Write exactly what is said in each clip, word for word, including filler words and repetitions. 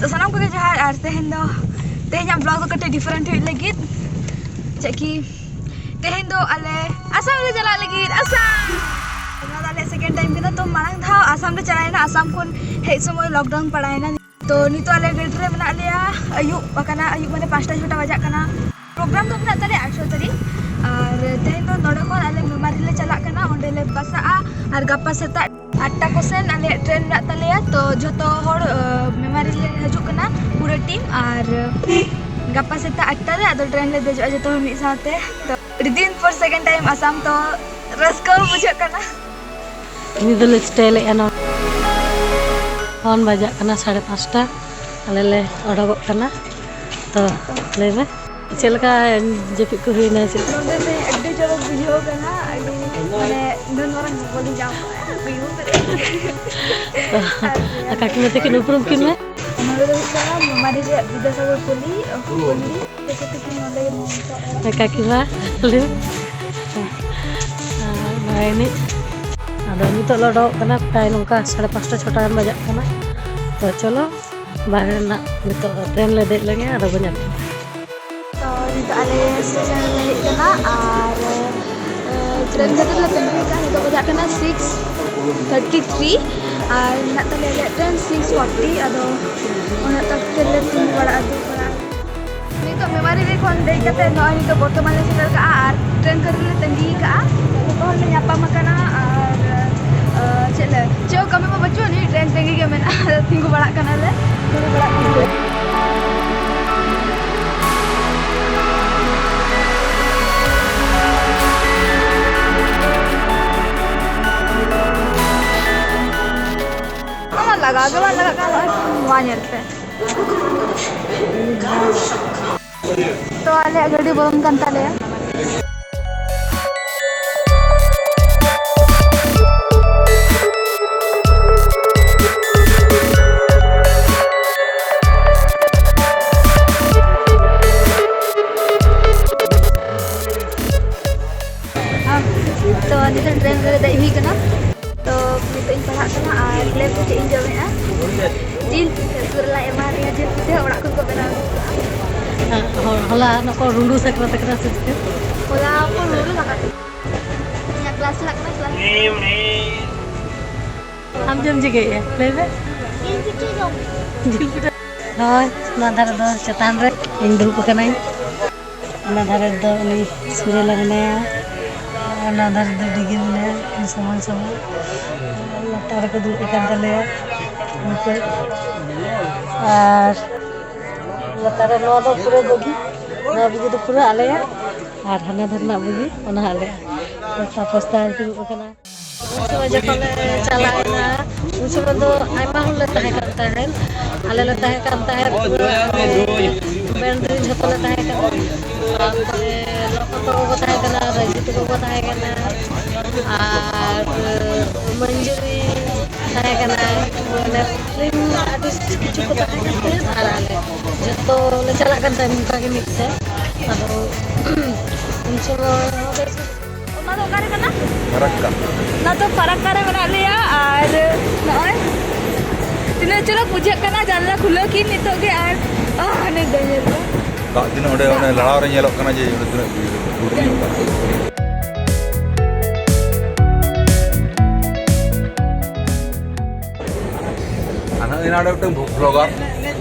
ᱛᱚ ᱥᱟᱱᱟᱢ ᱠᱚᱜᱮ ᱡᱚᱦᱟᱨ᱾ ᱟᱨ ᱛᱮᱦᱮᱧ ᱫᱚ, ᱛᱮᱦᱮᱧᱟᱜ vlog ᱫᱚ ᱠᱟᱹᱴᱤᱡ different ᱦᱩᱭᱩᱜ ᱞᱟᱹᱜᱤᱫ, ᱪᱮᱫ ᱠᱤ ᱛᱮᱦᱮᱧ ᱫᱚ ᱟᱞᱮ ᱟᱥᱟᱢ ᱞᱮ ᱪᱟᱞᱟᱜ ᱞᱟᱹᱜᱤᱫ᱾ ᱟᱥᱟᱢ, ᱱᱚᱣᱟ ᱫᱚ ᱟᱞᱮ second time ᱠᱟᱱᱟ᱾ ᱛᱚ ᱢᱟᱲᱟᱝ ᱫᱷᱟᱣ ᱟᱥᱟᱢ ᱞᱮ ᱪᱟᱞᱟᱣᱮᱱᱟ, ᱟᱥᱟᱢ ᱠᱷᱚᱱ ᱦᱮᱡ ᱥᱚᱢᱚᱭ lockdown ᱯᱟᱲᱟᱣᱮᱱᱟ᱾ ᱛᱚ ᱱᱤᱛᱚᱜ ᱟᱞᱮ ᱜᱟᱹᱰᱤ ᱨᱮ ᱢᱮᱱᱟᱜ ᱞᱮᱭᱟ, ᱟᱹᱭᱩᱵ ᱟᱠᱟᱱᱟ, ᱟᱹᱭᱩᱵ ᱢᱟᱱᱮ ᱯᱟᱸᱪᱴᱟ ᱪᱷᱚᱴᱟ ᱵᱟᱡᱟᱜ ᱠᱟᱱᱟ᱾ Program ᱫᱚ ᱢᱮᱱᱟᱜ ᱛᱟᱞᱮᱭᱟ ᱟᱴᱷᱨᱚ ᱛᱟᱹᱨᱤᱠᱷ᱾ ᱟᱨ ᱛᱮᱦᱮᱧ ᱫᱚ ᱱᱚᱰᱮ ᱠᱷᱚᱱ ᱟᱞᱮ ᱢᱮᱢᱟᱨᱤ ᱞᱮ ᱪᱟᱞᱟᱜ ᱠᱟᱱᱟ, ᱚᱸᱰᱮ ᱞᱮ ᱵᱟᱥᱟᱜᱼᱟ᱾ ᱟᱨ ᱜᱟᱯᱟ ᱥᱮᱛᱟᱜ ᱟᱴᱴᱟ ᱠᱚᱥᱮᱱ ᱟᱞᱮᱭᱟᱜ ᱴᱨᱮᱱ ᱢᱮᱱᱟᱜ ᱛᱟᱞᱮᱭᱟ᱾ ᱛᱚ ᱡᱷᱚᱛᱚ ᱦᱚᱲ, ᱟᱸ, ᱢᱮᱢᱟᱨᱤ ᱞᱮ ᱦᱤᱡᱩᱜ ᱠᱟᱱᱟ ᱯᱩᱨᱟᱹ ᱴᱤᱢ᱾ ᱟᱨ ᱜᱟᱯᱟ ᱥᱮᱛᱟᱜ ᱟᱴᱴᱟ ᱨᱮ ᱟᱫᱚ ᱴᱨᱮᱱ ᱞᱮ ᱫᱮᱡᱚᱜᱼᱟ ᱡᱷᱚᱛᱚ ᱦᱚᱲ ᱢᱤᱫ ᱥᱟᱶᱛᱮ᱾ ᱛᱚ ᱟᱹᱰᱤ ᱫᱤᱱ ᱯᱚᱨ second time ᱟᱥᱟᱢ, ᱛᱚ ᱨᱟᱹᱥᱠᱟᱹ ᱵᱩᱡᱷᱟᱹᱜ ᱠᱟᱱᱟ᱾ ᱱᱤᱛ ᱫᱚᱞᱮ ᱥᱴᱮᱞᱮᱜᱼᱟ ᱱᱚᱰᱮ᱾ ᱯᱷᱳᱱ ᱵᱟᱡᱟᱜ ᱠᱟᱱᱟ ᱥᱟᱲᱮ ᱯᱟᱸᱪᱴᱟ, ᱟᱞᱮ ᱞᱮ ᱚᱰᱚᱠᱚᱜ ᱠᱟᱱᱟ᱾ ᱛᱚ ᱞᱟᱹᱭ ᱢᱮ, ᱪᱮᱫ ᱞᱮᱠᱟ ᱡᱟᱹᱯᱤᱫ ᱠᱚ ᱦᱩᱭᱱᱟ? ᱪᱮᱫ ᱱᱚᱰᱮ ᱫᱚ ᱟᱹᱰᱤ ᱪᱚᱨᱚᱠ ᱵᱩᱡᱷᱟᱹᱣ ᱠᱟᱱᱟ, ᱟᱹᱰᱤ ᱢᱟᱱᱮ ᱱᱩᱱ ᱢᱟᱨᱟᱝ ᱵᱚᱞᱤᱧ ᱧᱟᱢ ᱠᱟᱜᱼᱟ, ᱵᱩᱡᱷᱟᱹᱣ ᱠᱟᱛᱮ᱾ ᱟᱨ ᱠᱟᱹᱠᱤᱢᱟ ᱛᱟᱹᱠᱤᱱ ᱩᱯᱨᱩᱢ ᱠᱤᱱ ᱢᱮ᱾ ᱱᱚᱰᱮ ᱫᱚ ᱦᱩᱭᱩᱜ ᱠᱟᱱᱟ ᱢᱟᱢᱟᱨᱤ ᱨᱮᱭᱟᱜ ᱵᱤᱫᱽᱫᱟᱥᱟᱜᱚᱨ ᱯᱚᱞᱞᱤ, ᱯᱚᱞᱞᱤ᱾ ᱡᱚᱛᱚ ᱛᱟᱹᱠᱤᱱ ᱱᱚᱰᱮ ᱜᱮ ᱱᱚᱣᱟ ᱱᱤᱛᱚᱜ ᱚᱲᱟᱜ᱾ ᱠᱟᱹᱠᱤᱢᱟ, ᱞᱟᱹᱭ ᱢᱮ᱾ ᱟᱨ ᱱᱚᱜᱼᱚᱭ ᱮᱱᱮᱡ᱾ ᱟᱫᱚ ᱱᱤᱛᱚᱜ ᱞᱮ ᱚᱰᱚᱠᱚᱜ ᱠᱟᱱᱟ, ᱯᱨᱟᱭ ᱱᱚᱝᱠᱟ ᱥᱟᱲᱮ ᱯᱟᱸᱪᱴᱟ ᱪᱷᱚᱴᱟ ᱜᱟᱱ ᱵᱟᱡᱟᱜ ᱠᱟᱱᱟ᱾ ᱛᱚ ᱪᱚᱞᱚ, ᱵᱟᱦᱨᱮ ᱨᱮᱱᱟᱜ ᱱᱤᱛᱚᱜ ᱫᱚ ᱴᱨᱮᱱ ᱞᱮ ᱫᱮᱡ ᱞᱮᱱᱜᱮ, ᱟᱫᱚ ᱵᱚᱱ ᱧᱟᱯᱟᱢᱟ᱾ ᱛᱚ ᱱᱤᱛᱚᱜ ᱟᱞᱮ ᱥᱴᱮᱥᱚᱱ ᱨᱮᱞᱮ ᱦᱮᱡ ᱠᱟᱱᱟ ᱟᱨ, ᱮ, ᱴᱨᱮᱱ ᱠᱷᱟᱹᱛᱤᱨ ᱞᱮ ᱛᱟᱺᱜᱤ ᱠᱟᱜᱼᱟ᱾ ᱱᱤᱛᱚᱜ ᱵᱟᱡᱟᱜ ᱠᱟᱱᱟ six thirty three ᱟᱨ ᱢᱮᱱᱟᱜ ᱛᱟᱞᱮᱭᱟ ᱟᱞᱮᱭᱟᱜ ᱴᱨᱮᱱ six forty᱾ ᱟᱫᱚ ᱩᱱᱟᱹᱜ ᱛᱟᱠ ᱛᱮᱞᱮ ᱛᱤᱸᱜᱩ ᱵᱟᱲᱟᱜᱼᱟ, ᱫᱩᱲᱩᱵ ᱵᱟᱲᱟᱜᱼᱟ᱾ ᱱᱤᱛᱚᱜ ᱢᱮᱢᱟᱨᱤ ᱨᱮ ᱠᱷᱚᱱ ᱫᱮᱡ ᱠᱟᱛᱮ ᱱᱚᱜᱼᱚᱭ ᱱᱤᱛᱚᱜ ᱵᱚᱨᱛᱚᱢᱟᱱ ᱞᱮ ᱥᱮᱴᱮᱨ ᱠᱟᱜᱼᱟ ᱟᱨ ᱴᱨᱮᱱ ᱠᱷᱟᱹᱛᱤᱨ ᱞᱮ ᱛᱟᱺᱜᱤ ᱠᱟᱜᱼᱟ᱾ ᱡᱚᱛᱚ ᱦᱚᱲ ᱞᱮ ᱧᱟᱯᱟᱢ ᱟᱠᱟᱱᱟ ᱟᱨ, ᱮ, ᱪᱮᱫ ᱞᱮ, ᱪᱮᱫ ᱦᱚᱸ ᱠᱟᱹᱢᱤ ᱢᱟ ᱵᱟᱹᱪᱩᱜ ᱟᱹᱱᱤᱡ, ᱴᱨᱮᱱ ᱛᱟᱺᱜᱤ ᱜᱮ ᱢᱮᱱᱟᱜᱼᱟ᱾ ᱟᱫᱚ ᱛᱤᱸᱜᱩ ᱵᱟᱲᱟᱜ ᱠᱟᱱᱟᱞᱮ, ᱫᱩᱲᱩᱵ ᱵᱟᱲᱟᱜ ᱠᱟᱱᱟᱞᱮ᱾ ᱚᱱᱟ ᱞᱟᱜᱟᱣ ᱜᱮ ᱵᱟᱝ ᱞᱟᱜᱟᱜ ᱠᱟᱱᱟ, ᱱᱚᱜᱼᱚᱭ ᱱᱚᱣᱟ ᱧᱮᱞ ᱯᱮ᱾ ᱛᱚ ᱟᱞᱮᱭᱟᱜ ᱜᱟᱹᱰᱤ ᱵᱚᱞᱚᱱ ᱠᱟᱱ ᱛᱟᱞᱮᱭᱟ᱾ ᱛᱚ ᱱᱤᱛᱚᱜ ᱴᱨᱮᱱ ᱨᱮ ᱫᱮᱡ ᱦᱩᱭ ᱠᱟᱱᱟ᱾ ᱛᱚ ᱱᱤᱛᱚᱜ ᱤᱧ ᱯᱟᱲᱦᱟᱜ ᱠᱟᱱᱟ ᱟᱨ ᱞᱮᱵᱽ ᱨᱮ ᱪᱮᱫ ᱤᱧ ᱡᱚᱢᱮᱫᱼᱟ, ᱡᱤᱞ ᱥᱩᱨ ᱞᱮ ᱮᱢᱟ ᱫᱤᱧᱟ ᱡᱤᱞ ᱯᱤᱴᱷᱟᱹ, ᱚᱲᱟᱜ ᱠᱷᱚᱱ ᱠᱚ ᱵᱮᱱᱟᱣ ᱟᱹᱜᱩ ᱠᱟᱜᱼᱟ᱾ ᱦᱮᱸ, ᱦᱚ-, ᱦᱚᱞᱟ ᱱᱚᱠᱚ ᱨᱩᱸᱰᱩ ᱥᱟᱠᱨᱟᱛ ᱠᱟᱱᱟ ᱥᱮ ᱪᱮᱫ? ᱦᱚᱞᱟ ᱠᱚ ᱨᱩᱸᱰᱩ ᱥᱟᱠᱨᱟᱛ᱾ ᱤᱧᱟᱹᱜ ᱠᱞᱟᱥ ᱪᱟᱞᱟᱜ ᱠᱟᱱᱟ, ᱠᱞᱟᱥ᱾ ᱟᱢ ᱪᱮᱫ ᱮᱢ ᱪᱤᱠᱟᱹᱭᱮᱫᱼᱟ? ᱞᱟᱹᱭ ᱢᱮ᱾ ᱡᱤᱞ ᱯᱤᱴᱷᱟᱹ ᱡᱚᱢ᱾ ᱡᱤᱞ ᱯᱤᱴᱷᱟᱹ᱾ ᱦᱳᱭ, ᱱᱚᱣᱟ ᱫᱷᱟᱨᱮ ᱫᱚ ᱪᱮᱛᱟᱱ ᱨᱮ ᱤᱧ ᱫᱩᱲᱩᱵ ᱟᱠᱟᱱᱟᱹᱧ᱾ ᱚᱱᱟ ᱫᱷᱟᱨᱮ ᱫᱚ ᱩᱱᱤ ᱥᱩᱨᱮᱞᱟ ᱢᱮᱱᱟᱭᱟ, ᱚᱱᱟ ᱫᱷᱟᱨᱮ ᱫᱚ ᱰᱤᱜᱤ ᱢᱮᱱᱟᱭᱟ, ᱩᱱᱤ ᱥᱟᱢᱟᱝ ᱥᱟᱢᱟᱝ᱾ ᱞᱟᱛᱟᱨ ᱨᱮᱠᱚ ᱫᱩᱲᱩᱵ ᱟᱠᱟᱱ ᱛᱟᱞᱮᱭᱟ ᱩᱱᱠᱩ᱾ ᱟᱨ ᱞᱟᱛᱟᱨ ᱨᱮ ᱱᱚᱣᱟ ᱫᱚ ᱯᱩᱨᱟᱹ ᱵᱩᱜᱤ, ᱱᱚᱣᱟ ᱵᱩᱜᱤ ᱫᱚ ᱯᱩᱨᱟᱹ ᱟᱞᱮᱭᱟᱜ, ᱟᱨ ᱦᱟᱱᱟ ᱫᱷᱟᱨᱮ ᱨᱮᱱᱟᱜ ᱵᱩᱜᱤ ᱚᱱᱟ ᱦᱚᱸ ᱟᱞᱮᱭᱟᱜ᱾ ᱯᱚᱥᱛᱟ ᱯᱚᱥᱛᱟ ᱫᱩᱲᱩᱵ ᱟᱠᱟᱱᱟ᱾ ᱩᱱ ᱥᱚᱢᱚᱭ ᱡᱚᱠᱷᱚᱱ ᱞᱮ ᱪᱟᱞᱟᱣ ᱮᱱᱟ, ᱩᱱ ᱥᱚᱢᱚᱭ ᱫᱚ ᱟᱭᱢᱟ ᱦᱚᱲ ᱞᱮ ᱛᱟᱦᱮᱸ ᱠᱟᱱ ᱛᱟᱦᱮᱸᱫ᱾ ᱟᱞᱮ ᱞᱮ ᱛᱟᱦᱮᱸ ᱠᱟᱱ ᱛᱟᱦᱮᱸᱫ, ᱯᱩᱨᱟᱹ ᱟᱞᱮ band ᱨᱮᱱ ᱡᱷᱚᱛᱚ ᱞᱮ ᱛᱟᱦᱮᱸ ᱠᱟᱱᱟ᱾ ᱛᱟᱨᱯᱚᱨᱮ ᱞᱚᱠᱷᱚᱱ ᱛᱟᱠᱚ ᱠᱚ ᱛᱟᱦᱮᱸ ᱠᱟᱱᱟ, ᱨᱟᱹᱡᱤ ᱛᱟᱠᱚ ᱠᱚ ᱛᱟᱦᱮᱸ ᱠᱟᱱᱟ, ᱟᱨ ᱢᱚᱧᱡᱩᱨᱤ ᱛᱟᱦᱮᱸ ᱠᱟᱱᱟ, ᱢᱟᱱᱮ ᱯᱷᱤᱞᱢ artist ᱠᱤᱪᱷᱩ ᱠᱚ ᱛᱟᱦᱮᱸ ᱠᱟᱱ ᱛᱟᱦᱮᱸᱫ, ᱟᱨ ᱟᱞᱮ ᱡᱷᱚᱛᱚ ᱞᱮ ᱪᱟᱞᱟᱜ ᱠᱟᱱ ᱛᱟᱦᱮᱸᱫ ᱚᱱᱠᱟ ᱜᱮ ᱢᱤᱫ ᱛᱮ᱾ ᱟᱫᱚ ᱩᱱ ᱥᱚᱢᱚᱭ ᱦᱚᱸ ᱵᱮᱥ ᱚᱱᱟ ᱫᱚ ᱚᱠᱟᱨᱮ ᱠᱟᱱᱟ? ᱯᱷᱟᱨᱟᱠᱠᱟ᱾ ᱚᱱᱟ ᱫᱚ ᱯᱷᱟᱨᱟᱠᱠᱟ ᱨᱮ ᱢᱮᱱᱟᱜ ᱞᱮᱭᱟ, ᱟᱨ ᱱᱚᱜᱼᱚᱭ ᱛᱤᱱᱟᱹᱜ ᱪᱚᱨᱚᱠ ᱵᱩᱡᱷᱟᱹᱜ ᱠᱟᱱᱟ, ᱡᱟᱱᱞᱟ ᱠᱷᱩᱞᱟᱹᱣ ᱠᱤᱱ ᱱᱤᱛᱚᱜ ᱜᱮ, ᱟᱨ, ᱟᱦ, ᱦᱟᱱᱮ ᱫᱟᱹᱧ ᱧᱮᱞ ᱫᱟ᱾ ᱫᱟᱜ ᱛᱤᱱᱟᱹᱜ ᱚᱸᱰᱮ, ᱚᱱᱮ ᱞᱟᱲᱟᱣ ᱨᱮ ᱧᱮᱞᱚᱜ ᱠᱟᱱᱟ ᱡᱮ ᱚᱸᱰᱮ ᱛᱤᱱᱟᱹᱜ ᱵᱷᱤᱲ, ᱵᱷᱤᱲ ᱧᱮᱞᱚᱜ ᱠᱟᱱᱟ᱾ ᱟᱨ ᱱᱚᱜᱼᱚᱭ ᱱᱚᱰᱮ ᱢᱤᱫᱴᱟᱝ vlogger᱾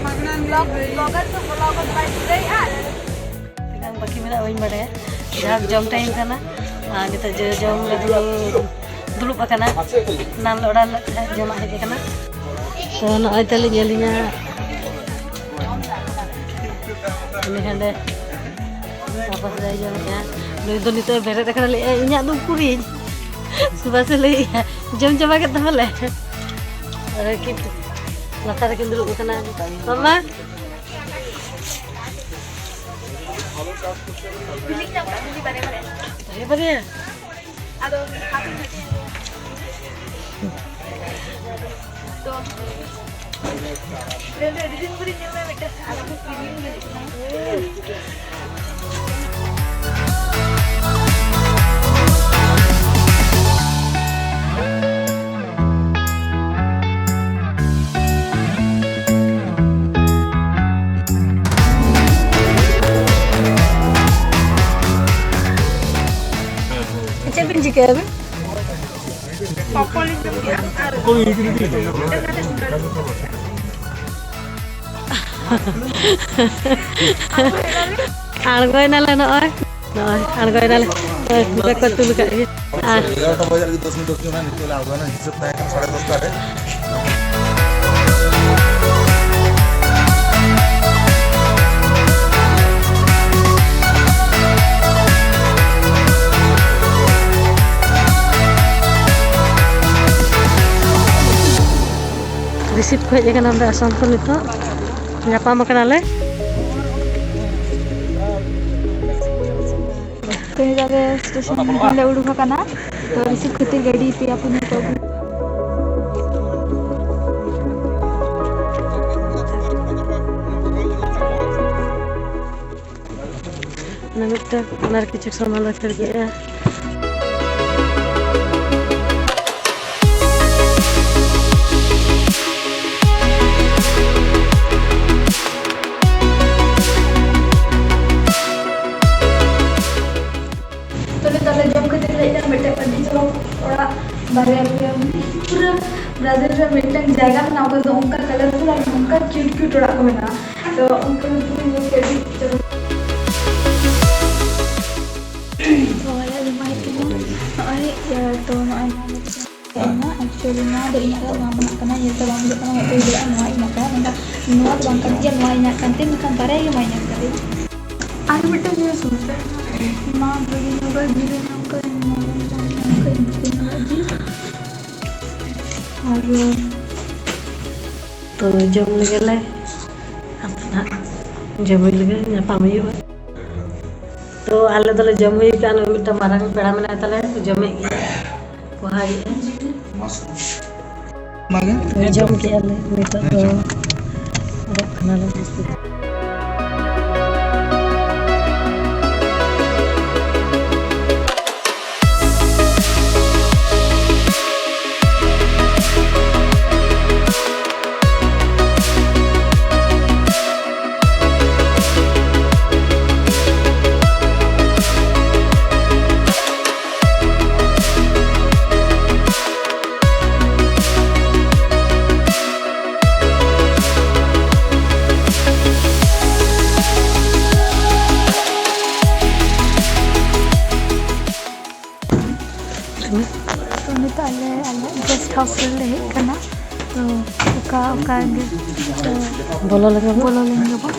Vlog-, vlogger ᱫᱚ vlogger ᱵᱟᱭ ᱪᱤᱠᱟᱹᱭᱮᱫᱼᱟ᱾ ᱛᱤᱱᱟᱹᱜ ᱵᱟᱹᱠᱤ ᱢᱮᱱᱟᱜᱼᱟ ᱵᱟᱹᱧ ᱵᱟᱲᱟᱭᱟ᱾ ᱡᱟᱦᱟᱸ ᱡᱚᱢ time ᱠᱟᱱᱟ, ᱟᱨ ᱱᱤᱛᱚᱜ ᱡᱚ-, ᱡᱚᱢ ᱞᱟᱹᱜᱤᱫ ᱤᱧ ᱫᱩᱲᱩᱵ ᱟᱠᱟᱱᱟ᱾ ᱮᱱᱟᱱ ᱞᱮ order ᱞᱮᱫ ᱛᱟᱦᱮᱸᱫ, ᱡᱚᱢᱟᱜ ᱦᱮᱡ ᱟᱠᱟᱱᱟ᱾ ᱛᱚ ᱱᱚᱜᱼᱚᱭ ᱛᱟᱞᱮ ᱧᱮᱞ ᱤᱧᱟ᱾ ᱩᱱᱤ ᱦᱟᱸᱰᱮ ᱥᱟᱯᱷᱟ ᱥᱟᱹᱯᱷᱤ ᱡᱚᱢᱮᱜᱼᱟ᱾ ᱱᱩᱭ ᱫᱚ ᱱᱤᱛᱚᱜ ᱮ ᱵᱮᱨᱮᱫ ᱟᱠᱟᱱᱟ, ᱞᱟᱹᱭᱮᱜᱼᱟ, "ᱤᱧᱟᱹᱜ ᱫᱚ ᱩᱠᱩᱨᱤᱧ?" ᱥᱩᱵᱷᱟᱥ ᱮ ᱞᱟᱹᱭᱮᱜᱼᱟ, "ᱡᱚᱢ ᱪᱟᱵᱟ ᱠᱮᱫ ᱛᱟᱢᱟᱞᱮ?" ᱟᱨ ᱠᱤᱱᱛᱩ ᱞᱟᱛᱟᱨ ᱨᱮᱠᱤᱱ ᱫᱩᱲᱩᱵ ᱟᱠᱟᱱᱟ᱾ ᱢᱟᱢᱟ, ᱵᱟᱨᱭᱟ ᱵᱟᱨᱭᱟ᱾ ᱠᱮᱫ ᱟᱵᱤᱱ? ᱟᱬᱜᱚᱭᱱᱟᱞᱮ ᱱᱚᱜᱼᱚᱭ, ᱱᱚᱜᱼᱚᱭ ᱟᱬᱜᱚᱭᱱᱟᱞᱮ, ᱱᱚᱜᱼᱚᱭ ᱵᱮᱜᱽ ᱠᱚ ᱛᱩᱞ ᱠᱟᱜ ᱜᱮ᱾ ᱟᱨ ᱮᱜᱟᱨᱚᱴᱟ ᱵᱟᱡᱟᱜ ᱞᱟᱹᱜᱤᱫ ᱫᱚᱥ ᱢᱤᱱᱤᱴ ᱚᱠᱛᱚ ᱢᱮᱱᱟᱜᱼᱟ, ᱱᱤᱛᱚᱜ ᱞᱮ ᱟᱬᱜᱚᱭᱱᱟ, ᱦᱤᱥᱟᱹᱵ ᱛᱟᱦᱮᱸ ᱠᱟᱱᱟ ᱥᱟᱲᱮ ᱫᱚᱥᱴᱟ ᱨᱮ᱾ ᱨᱤᱥᱤᱵᱷ ᱠᱚ ᱦᱮᱡ ᱟᱠᱟᱱᱟ ᱱᱚᱰᱮ ᱟᱥᱟᱱᱥᱳᱞ ᱱᱤᱛᱚᱜ᱾ ᱧᱟᱯᱟᱢ ᱟᱠᱟᱱᱟᱞᱮ᱾ ᱛᱮᱦᱮᱧ ᱟᱞᱮ ᱥᱴᱮᱥᱚᱱ ᱠᱷᱚᱱ ᱞᱮ ᱩᱰᱩᱠ ᱟᱠᱟᱱᱟ᱾ ᱛᱚ, ᱨᱤᱥᱤᱵᱷ ᱠᱷᱟᱹᱛᱤᱨ ᱜᱟᱹᱰᱤ ᱯᱮᱭᱟ ᱯᱩᱱᱭᱟᱹ ᱠᱚ ᱟᱹᱜᱩ᱾ ᱚᱱᱟ ᱢᱤᱫᱴᱟᱝ ᱚᱱᱟ ᱨᱮ ᱠᱤᱪᱷᱩ ᱥᱟᱢᱟᱱ ᱞᱮ ᱠᱷᱟᱹᱲ ᱠᱮᱜᱼᱟ᱾ ᱛᱚᱵᱮ ᱛᱟᱦᱞᱮ ᱡᱚᱢ ᱠᱟᱛᱮ ᱞᱮ ᱦᱮᱡ ᱮᱱᱟ ᱢᱤᱫᱴᱮᱱ ᱟᱹᱰᱤ ᱪᱚᱨᱚᱠ ᱚᱲᱟᱜ, ᱵᱟᱨᱭᱟ ᱯᱮᱭᱟ, ᱯᱩᱨᱟᱹ ᱵᱨᱟᱡᱤᱞ ᱨᱮ ᱢᱤᱫᱴᱟᱝ ᱡᱟᱭᱜᱟ ᱢᱮᱱᱟᱜᱼᱟ, ᱚᱠᱟ ᱫᱚ ᱚᱱᱠᱟ ᱠᱟᱞᱟᱨᱯᱷᱩᱞ ᱟᱨ ᱚᱱᱠᱟ ᱠᱤᱭᱩᱴ ᱠᱤᱭᱩᱴ ᱚᱲᱟᱜ ᱠᱚ ᱢᱮᱱᱟᱜᱼᱟ᱾ ᱛᱚ ᱚᱱᱠᱟ ᱠᱟᱛᱮ ᱧᱮᱞ ᱛᱮ ᱟᱹᱰᱤ ᱪᱚᱨᱚᱠ᱾ ᱛᱚ ᱟᱞᱮ ᱡᱚᱢᱟᱜ ᱦᱩᱭᱩᱜ ᱠᱟᱱᱟ ᱱᱚᱜᱼᱚᱭ, ᱤᱭᱟᱹ, ᱛᱚ ᱱᱚᱜᱼᱚᱭ ᱱᱚᱣᱟ ᱫᱚ ᱤᱧᱟᱹᱜ, actually ᱱᱚᱣᱟ ᱫᱚ ᱤᱧᱟᱹᱜ ᱠᱟᱱᱟ, ᱱᱚᱣᱟ ᱢᱚᱱᱮᱜ ᱠᱟᱱᱟ, ᱧᱮᱞ ᱛᱮ ᱵᱟᱝ ᱵᱩᱡᱷᱟᱹᱜ ᱠᱟᱱᱟ, ᱢᱮᱫ ᱛᱮ ᱵᱩᱡᱷᱟᱹᱜ ᱠᱟᱱᱟ, ᱱᱚᱣᱟ ᱤᱧᱟᱹᱜ ᱠᱟᱱᱟ, ᱢᱮᱱᱠᱷᱟᱱ ᱱᱚᱣᱟ ᱫᱚ ᱵᱟᱝ ᱠᱟᱱ ᱛᱤᱧᱟ, ᱱᱚᱣᱟ ᱤᱧᱟᱹᱜ ᱠᱟᱱ ᱛᱤᱧ, ᱢᱮᱱᱠᱷᱟᱱ ᱵᱟᱨᱭᱟ ᱜᱮ ᱢᱟᱭ ᱧᱟᱢ ᱠᱟᱫᱤᱧ᱾ ᱟᱨ ᱢᱤᱫᱴᱟᱝ ᱡᱤᱱᱤᱥ ᱢᱮᱥᱮ, ᱢᱟ ᱵᱷᱟᱹᱜᱤ ᱧᱚᱜ ᱡᱤᱞ ᱧᱟᱢ ᱠᱟᱫᱤᱧ, ᱢᱟ ᱵᱷᱟᱹᱜᱤ ᱧᱚᱜ ᱡᱤᱞ᱾ ᱟᱨ ᱛᱚ ᱡᱚᱢ ᱞᱮᱜᱮ ᱞᱮ, ᱟᱫᱚ ᱱᱟᱦᱟᱜ ᱡᱚᱢ ᱦᱩᱭ ᱞᱮᱜᱮ, ᱧᱟᱯᱟᱢ ᱦᱩᱭᱩᱜᱼᱟ᱾ ᱛᱚ ᱟᱞᱮ ᱫᱚᱞᱮ ᱡᱚᱢ ᱦᱩᱭ ᱠᱟᱜᱼᱟ, ᱱᱩᱭ ᱢᱤᱫᱴᱟᱝ ᱢᱟᱨᱟᱝ ᱯᱮᱲᱟ ᱢᱮᱱᱟᱭ ᱛᱟᱞᱮᱭᱟ, ᱡᱚᱢᱮᱫ ᱜᱮᱭᱟ, ᱯᱚᱦᱟᱭᱮᱫᱼᱟ᱾ ᱚᱱᱟᱜᱮ᱾ ᱛᱚ ᱡᱚᱢ ᱠᱮᱜᱼᱟ ᱞᱮ, ᱱᱤᱛᱚᱜ ᱫᱚ ᱚᱰᱚᱜ ᱠᱟᱱᱟᱞᱮ ᱡᱟᱹᱥᱛᱤ ᱫᱚ᱾ ᱦᱳᱥᱴᱮᱞ ᱞᱮ ᱦᱮᱡ ᱠᱟᱱᱟ᱾ ᱛᱚ ᱚᱠᱟ ᱚᱠᱟ ᱜᱮ, ᱛᱚ ᱵᱚᱞᱚ ᱞᱮᱱ ᱜᱮᱵᱚᱱ᱾ ᱵᱚᱞᱚ ᱞᱮᱱ ᱜᱮᱵᱚᱱ᱾